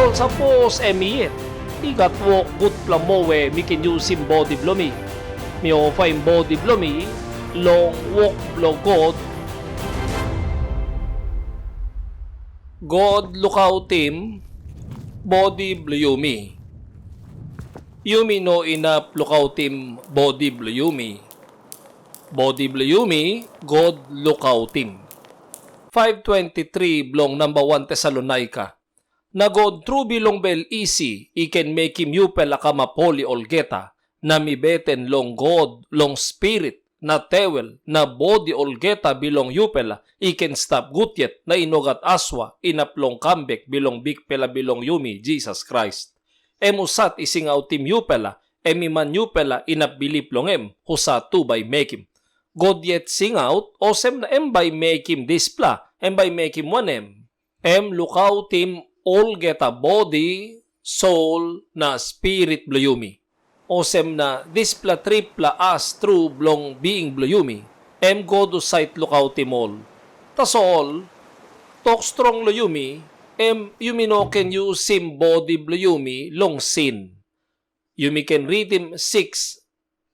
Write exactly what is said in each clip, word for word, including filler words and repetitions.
Ol sapos em yet i gat wok gutpela moa we mi ken yusim bodi bilong mi, mi ofaim bodi bilong mi long wok bilong God. God lukautim bodi bilong yumi. Yumi no inap lukautim bodi bilong yumi. Bodi bilong yumi God lukautim. Five twenty-three bilong namba wan Tesalonaika. Na God tru bilong bel isi i ken mekim yupela kamap holi olgeta, na mi beten long God, long spirit, na tewel, na bodi olgeta bilong yupela i ken stap gut yet na i no gat asua inap long kam bek bilong Bikpela bilong yumi Jisas Krais. Em husat i singautim yupela, em i man yupela inap bilip long em, husat tu bai i mekim? God yet singaut, olsem na em bai i mekim dispela, em bai i mekim wanem? Em lukautim olgeta bodi, sol na spirit bilong yumi. Olsem na dispela tripela as tru bilong bing bilong yumi, em God husat lukautim ol. Tasol, tok strong long yumi, em yumi no ken yusim bodi bilong yumi long sin. Yumi ken ritim siks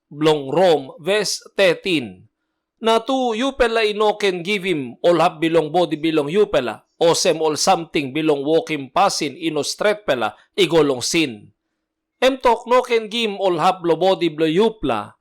bilong Rom, ves tetin. Na tu yupela i no ken givim ol hap bilong bodi bilong yupela, olsem ol samting bilong wokim pasin i no stretpela i go long sin. Em tok no ken gim ol hap bilong bodi bilong yupela,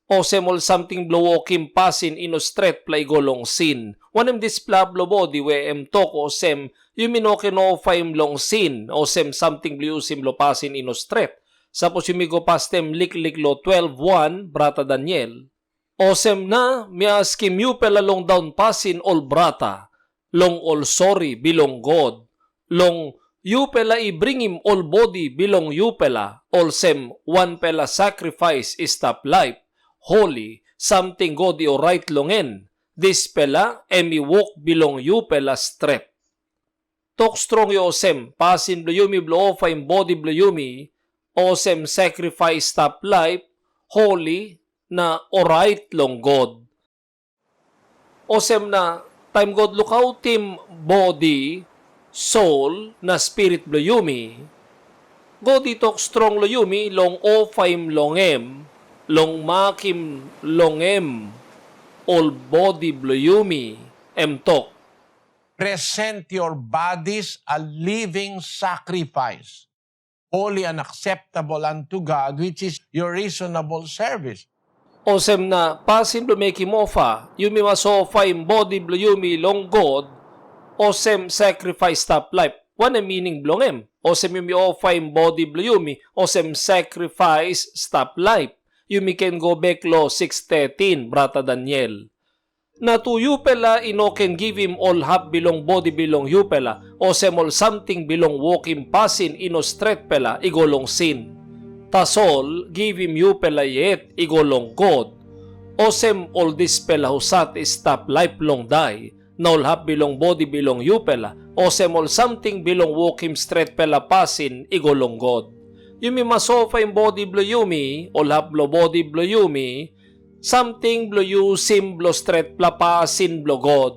olsem ol samting bilong wokim pasin i no stretpela i go long sin. Wanem dispela bilong bodi we em tok olsem, yumi no ken ofaim long sin, olsem samting bilong yusim long pasin i no stret? Sapos yumi go pastem liklik long twelve wan, brata Daniel. Olsem na mi askim yupela long daun pasin ol brata, long ol sori bilong God, long yupela i bringim ol bodi bilong yupela olsem wanpela sakrifais i stap laip, holi, samting God i orait long en, dispela em i wok bilong yupela stret. Tok strong i olsem, pasin bilong yumi bilong ofaim bodi bilong yumi olsem sakrifais i stap laip, holi, na orait long God. Olsem na, taim God lukautim bodi, sol, na spirit bilong yumi, God i tok strong long yumi long ofaim long em, long makim long em ol bodi bilong yumi, em tok. Present your bodies a living sacrifice, holy and acceptable unto God, which is your reasonable service. Olsem na pasin bilong mekim ofa, yumi mas ofaim bodi bilong yumi long God, olsem sakrifais stap laip. Wanem mining bilong em? Olsem yumi ofaim bodi bilong yumi olsem sakrifais stap laip. Yumi ken go bek long siks tetin, brata Daniel. Na tu yupela i no ken givim ol hap bilong bodi bilong yupela, olsem ol samting bilong wokim pasin i no stretpela i go long sin. Tasol givim yupela yet i go long God, olsem ol dispela husat i stap laip long dai, na ol hap bilong bodi bilong yupela, olsem ol samting bilong wokim stretpela pasin i go long God. Yumi mas ofaim bodi bilong yumi, ol hap bilong bodi bilong yumi, samting bilong yusim bilong stretpela pasin bilong God.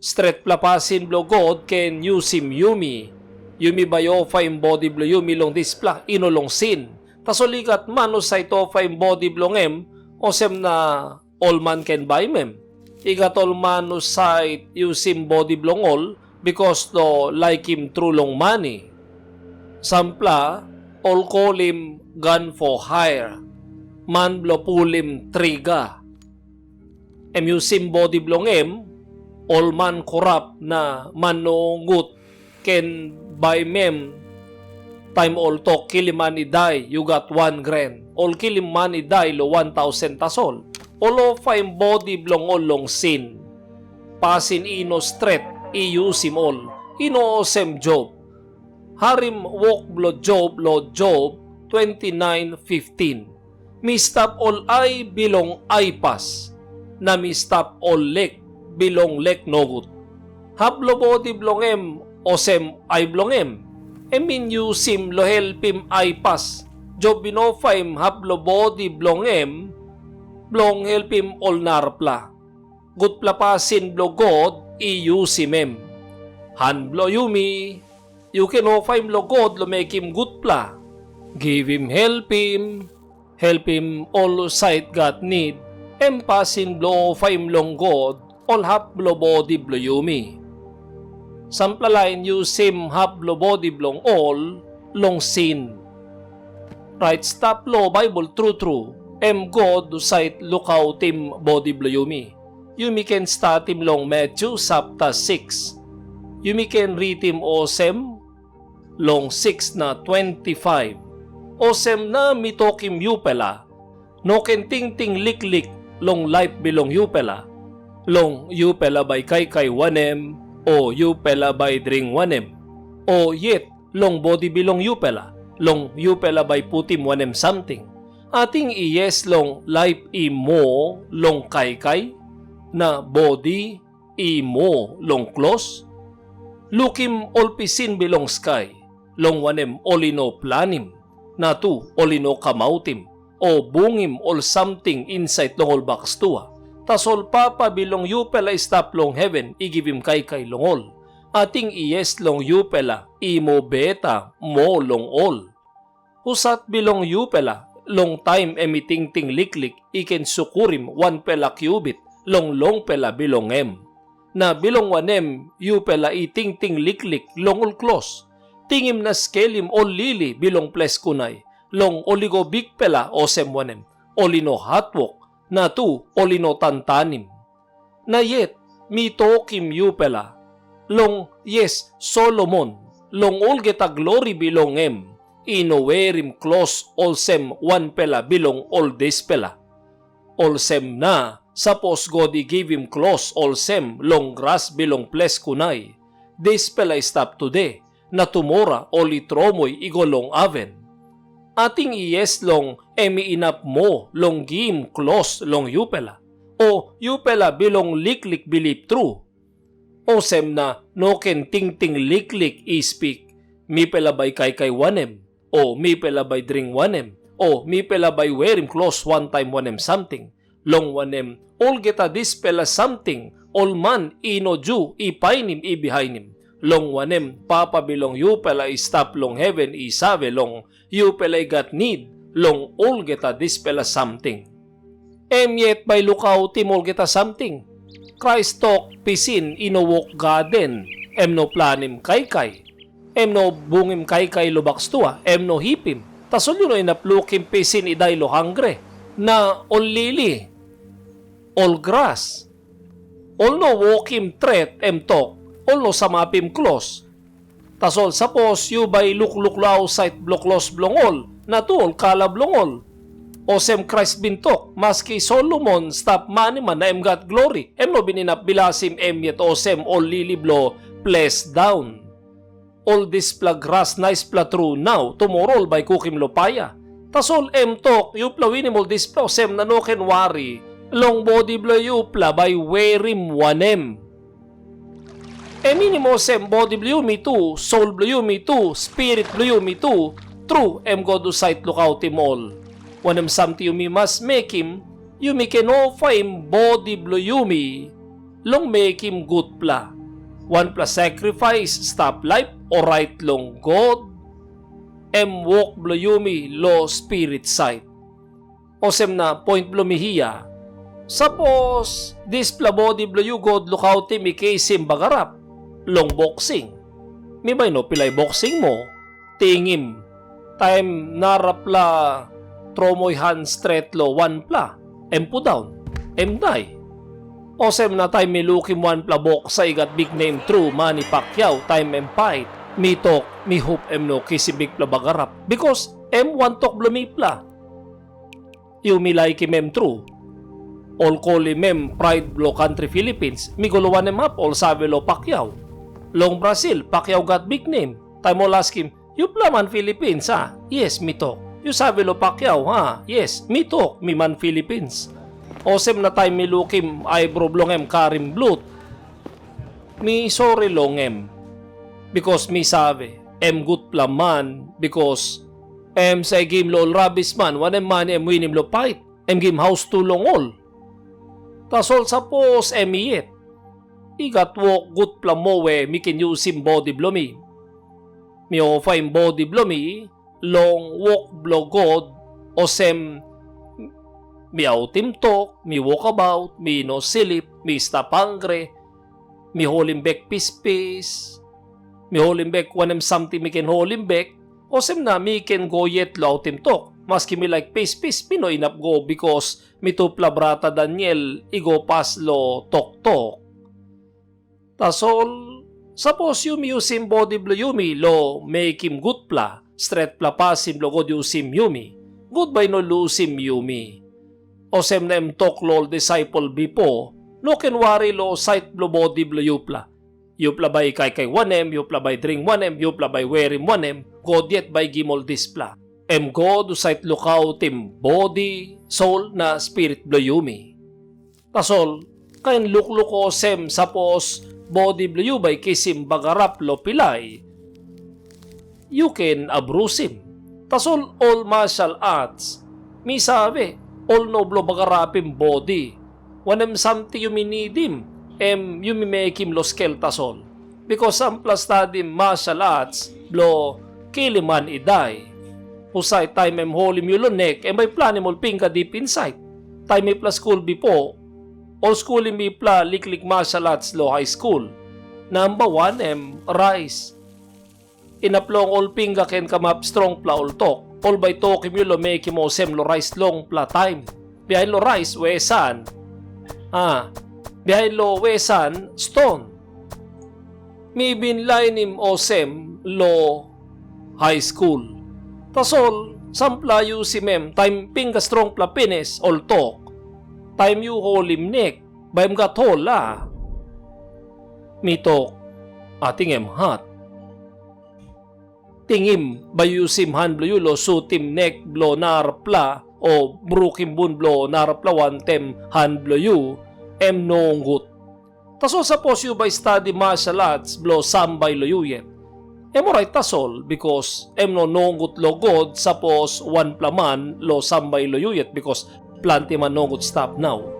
Stretpela pasin bilong God ken yusim yumi. Yumi bai ofaim bodi bilong yumi long dispela, i no long sin. Tasol i gat man husat i ofaim bodi bilong em, olsem na ol man ken baim em. I gat ol man husat i yusim bodi bilong ol, bikos long laikim tru long mani. Sampela ol kolim gun for hire, man bilong pulim triga. Em yusim bodi bilong em, ol man korap na man nogut ken baim em. Taim ol tok kilim man i dai, yu gat wan gren, ol kilim man i dai long wan tausen tasol. Ol ofaim bodi bilong ol long sin. Pasin i no stret i yusim ol, i no olsem Job. Harim wok bilong Job long Job twenty nine fifteen. Mi stap ol ai bilong aipas, na mi stap ol lek bilong lek nogut. Hap long bodi bilong em olsem ai bilong em, em bin yusim long helpim aipas. Job bin ofaim hap long bodi bilong em bilong helpim ol narapela. Gutpela pasin bilong God i yusim em. Han bilong yumi yu ken ofaim long God long mekim gutpela. Givim helpim, helpim ol husat gat nid, em pasin bilong ofaim long God ol hap bilong bodi bilong yumi. Sampela lain yusim hap bilong bodi bilong ol long sin. Rait stap long Baibel tru tru, em God husat lukautim bodi bilong yumi. Yumi ken statim long Matyu sapta sikis. Yumi ken ritim olsem, long sikis na twenti faiv. Olsem na mi tokim yupela, no ken tingting liklik long laip bilong yupela, long yupela bai kaikai wanem, o yupela bai dring wanem, o yet long bodi bilong yupela, long yupela bai putim wanem samting. Ating i yes long laip i moa long kaikai, na bodi i moa long klos? Lukim ol pisin bilong skai, long wanem, ol i no planim, na tu ol i no kamautim, o bungim ol samting insait long ol bakstua. Tasol Papa bilong yupela i stap long heven i givim kaikai long ol. Ating i yes long yupela i moa beta moa long ol? Husat bilong yupela, long taim em i tingting liklik, i ken sukurim wanpela kiubit long longpela bilong em? Na bilong wanem yupela i tingting liklik long ol klos? Tingim na skelim ol lili bilong ples kunai, long ol i go bikpela olsem wanem, ol i no hatwok, na tu ol i no tantanim. Na yet mi tokim yupela, long yes, Solomon, long olgeta glori bilong em, i no werim klos olsem wanpela bilong ol dispela. Olsem na, sapos God i givim klos olsem long gras bilong ples kunai, dispela i stap tude, na tumora ol i tromoi i go long aven. Ating i yes long em i inap moa long givim klos long yupela, o yupela bilong liklik bilip tru? Olsem na no ken tingting liklik i spik, mipela bai kaikai wanem, o mipela bai dring wanem, o mipela bai werim klos wantaim wanem samting, long wanem, olgeta dispela samting ol man i no Ju i painim i bihainim, long wanem, Papa bilong yupela i stap long heven i save long yupela i gat nid long olgeta dispela samting. Em yet bai lukautim olgeta samting. Krais tok pisin i no wok gaden, em no planim kaikai, em no bungim kaikai long bakstua, em no hipim. Tasol yu no inap lukim pisin i dai long hangre, na ol lili, ol gras, ol no wokim tret, em tok, ol no samapim klos. Tasol sapos yu bai lukluk long ausait bilong klos bilong ol, na tu ol kala bilong ol. Olsem Krais bin tok, maski Solomon stap maniman na em gat glori, em no bin inap bilasim em yet olsem ol lili bilong ples daun. Ol dispela gras naispela tru nau, tumora ol bai kukim long paia. Tasol em tok, yupela winim ol dispela olsem na no ken wari, long bodi bilong yupela bai werim wanem. Em minim olsem bodi bilong yumi tu, sol bilong yumi tu, spirit bilong yumi tu, tru em God husat lukautim ol. Wanem samting yumi mas mekim, yumi ken ofaim bodi bilong yumi long mekim gutpela. Wanpela sakrifais i stap laip, orait long God, em wok bilong yumi long spirit sait. Olsem na point bilong mi hia, sapos dispela bodi bilong yu God lukautim i kisim bagarap long boksing, mi bai no pilai boksing moa. Tingim, taim narapela tromoi han stret long wanpela, em pundaun, em dai. Olsem na taim mi lukim wanpela boksa i gat biknem tru, Manny Pacquiao, taim em pait, mi tok, mi hop em no kisim bikpela bagarap, bikos em wantok bilong mipela. Yumi laikim em tru. Ol kolim em prait bilong kantri Filipins. Mi go long wanem hap ol save long Pacquiao. Long Brasil, Pacquiao gat biknem. Taim ol askim, "Yupela man Filipins, a?" "Yes," mi tok. "Yu save long Pacquiao, a?" "Yes," mi tok, "mi man Filipins." Olsem na taim mi lukim aibro bilong em karim blut, mi sori long em, bikos mi save, em gutpela man, bikos em save givim long ol rabisman, wanem man em winim long pait, em givim haus tu long ol. Tasol sapos em i yet, i gat wok gutpela moa we mi ken yusim bodi bilong mi. Mi ofaim bodi bilong mi long wok bilong God, olsem mi autim tok, mi wokabaut, mi no slip, mi stap hangre, mi holim bek pispis, mi holim bek wanem samting mi ken holim bek, olsem na mi ken go yet long autim tok. Maski mi laik pispis, mi no inap go, bikos mitupela brata Daniel i go pas long toktok. Tasol, sapos yumi yusim bodi bilong yumi long mekim gutpela, stretpela pasin bilong God yusim yumi, God bai i no lusim yumi. Olsem na em tok long ol disaipel bipo, no ken wari long sait bilong bodi bilong yupela. Yupela bai i kaikai wanem, yupela bai i dring wanem, yupela bai i werim wanem, God yet bai i gim ol dispela. Em God husat i lukautim bodi, soul na spirit bilong yumi. Tasol, kain lukluk olsem sapos bodi bilong yu bai i kisim bagarap long pilai, yu ken abrusim. Tasol ol martial arts, mi save, ol no bilong bagarapim bodi. Wanem samting yumi nidim, em yumi mekim long skel tasol. Bikos sampela stadim martial arts bilong kilim man i dai. Husat taim em holim yu long nek, em bai i planim ol pinga dip insait. Taim mipela skul bipo, ol skulim mipela liklik martial arts long high school. Namba wan em rais. Inap long ol pinga ken kamap strongpela ol tok. Ol bai tokim yu long mekim olsem long rais longpela taim. Bihain long rais wesan. A, bihain long wesan ston. Mi bin lainim olsem long high school. Tasol, sampela yusim em, taim pinga strongpela pinis, ol tok. Taim yu holim nek, bai em gat hol, a? Mi tok, ating em hat. Tingim, bai yu yusim han bilong yu long sutim nek bilong narapela, o brukim bun bilong narapela wantaim han bilong yu, em nogut. Tasol sapos yu bai stadi martial arts bilong sambai long yu yet, em orait tasol, bikos em no nogut long God sapos wanpela man long sambai long yu yet, bikos planti man nogut stap nau.